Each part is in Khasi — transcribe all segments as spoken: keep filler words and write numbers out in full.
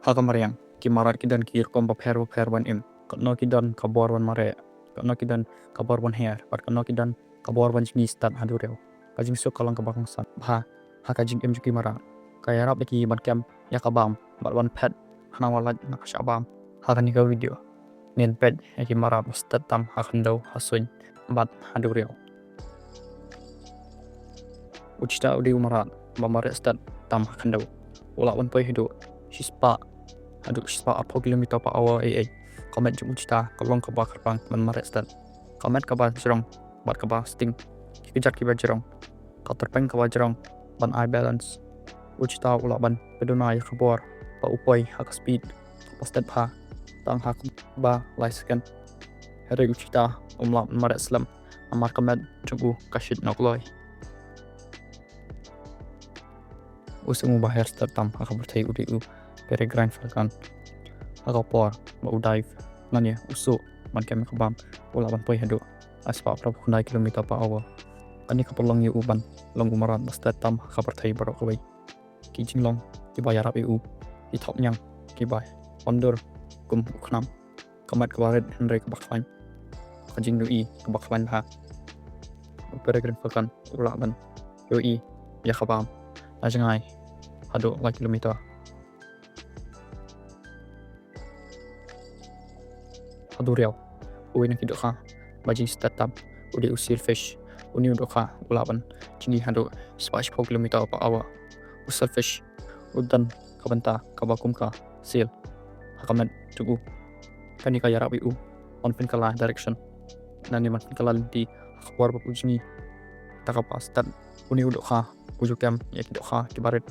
Ha ka mariang, ki mrad ki don ki rukom bapher bapher ban im. Katno ki don ka bor ban mareh, katno ki don ka bor ban her, bad katno ki don ka bor ban jngi stad ha duriaw. Ka jingsuk ka long kaba kongsan bha ha ka jingim jong ki mrad. Ka ïarap ïa ki ban kem ïa ka bam bad ban phet hana wat lait na ka shah bam. Ha kane ka video ngin peit ïa ki mrad ba stet tam ha khyndew, ha suiñ bad ha duriaw. U cheetah u dei u mrad ba mareh stet tam ha khyndew. U lah ban poi haduh shispah, haduh shispah arphew kilometer per hour ei ei. Ka met jong u cheetah ka long kaba kyrpang ban mareh stet. Ka met kaba jrong bad kaba sting, ki kjat kiba jrong, ka tyrpeng kaba jrong ban ai balance. U cheetah u lah ban pyndonkam ïa ka bor ba u poi ha ka speed kaba stet bha tang ha kaba lai second. Hynrei u cheetah um lah ban mareh slem namar ka met jong u ka shit noh kloi. U seng uba her stet tam ha ka pyrthei u dei u peregrine falcon. Ha ka por ba u dive lane u suh ban kem ïa ka bam, u lah ban poi haduh shispah phra phew khyndai kilometer per hour. Kane ka pynlong ïa u ban long u mrad ba stet tam ha ka pyrthei baroh kawei. Ki jinglong kiba ïarap ïa u, ki thok ñiang kiba ym dur kum u khnam. Ka met kaba rit hynrei kaba khlaiñ. Ka jingïohi kaba khlaiñ bha. U peregrine falcon u lah ban ïohi ïa ka bam na jngai haduh lai kilometer. Ha duriaw, uwei na ki dohkha ba jingstet tam u dei u sailfish. Une u dohkha u lah ban jngi haduh shispah shiphew kilometer per hour. U sailfish u don ka bynta kaba kum ka sail ha ka met jong u. Kane ka ïarap ïa u ban pynkylla direction lane ban pynkylla lynti ha ka por ba u jngi. Te kaba stet, une u dohkha u ju kem ïa ki dohkha kiba rit.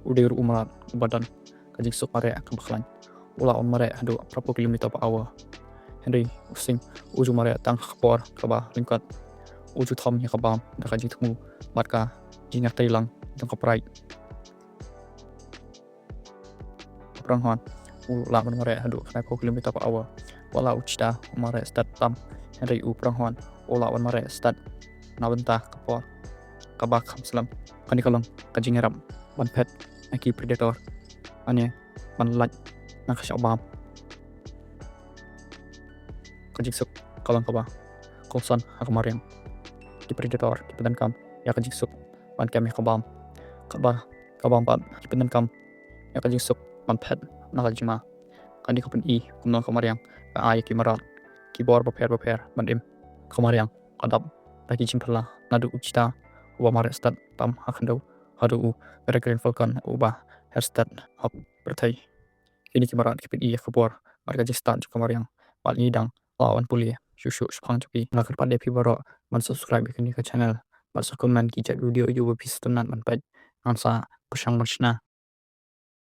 U dei ruh u mrad uba don ka jingsuk mareh kaba khlaiñ. U lah ban mareh haduh phra phew kilometer per hour. Hynrei u seng u ju mareh tang ha ka por kaba lyngkot. U ju thom ïa ka bam da ka jingthmu bad ka jingïatreilang jong ka pride. U pranghorn u lah ban mareh haduh khyndai phew kilometer per hour. Wat la u cheetah u mareh stet tam, hynrei u pranghorn u lah ban mareh stet na bynta ka por kaba kham slem. Kane ka long ka jingïarap ban phet na ki predator, lane ban lait na ka shah bam. Ka jingsuk ka long kaba kongsan ha ka mariang. Ki predator ki pyndonkam ïa ka jingsuk ban kem ïa ka bam. Katba ka bam pat ki pyndonkam ïa ka jingsuk ban phet na ka jingma. Kane ka pyni kumno ka mariang ka ai ïa ki mrad ki bor bapher bapher ban im. Ka mariang ka dap da ki jingphylla naduh u cheetah uba mareh stet tam ha khyndew haduh u peregrine falcon uba her stet ha pyrthei. Kine ki mrad ki pyni ïa ka bor bad ka jingstad jong ka mariang. Bad ngi dang lah ban pule shuh shuh shaphang jong ki. Nga kyrpad ïa phi baroh ban subscribe ïa kane ka channel bad sa comment ki jait video ïa uba phi sngewtynnat ban peit. Ngan sa pyrshang ban shna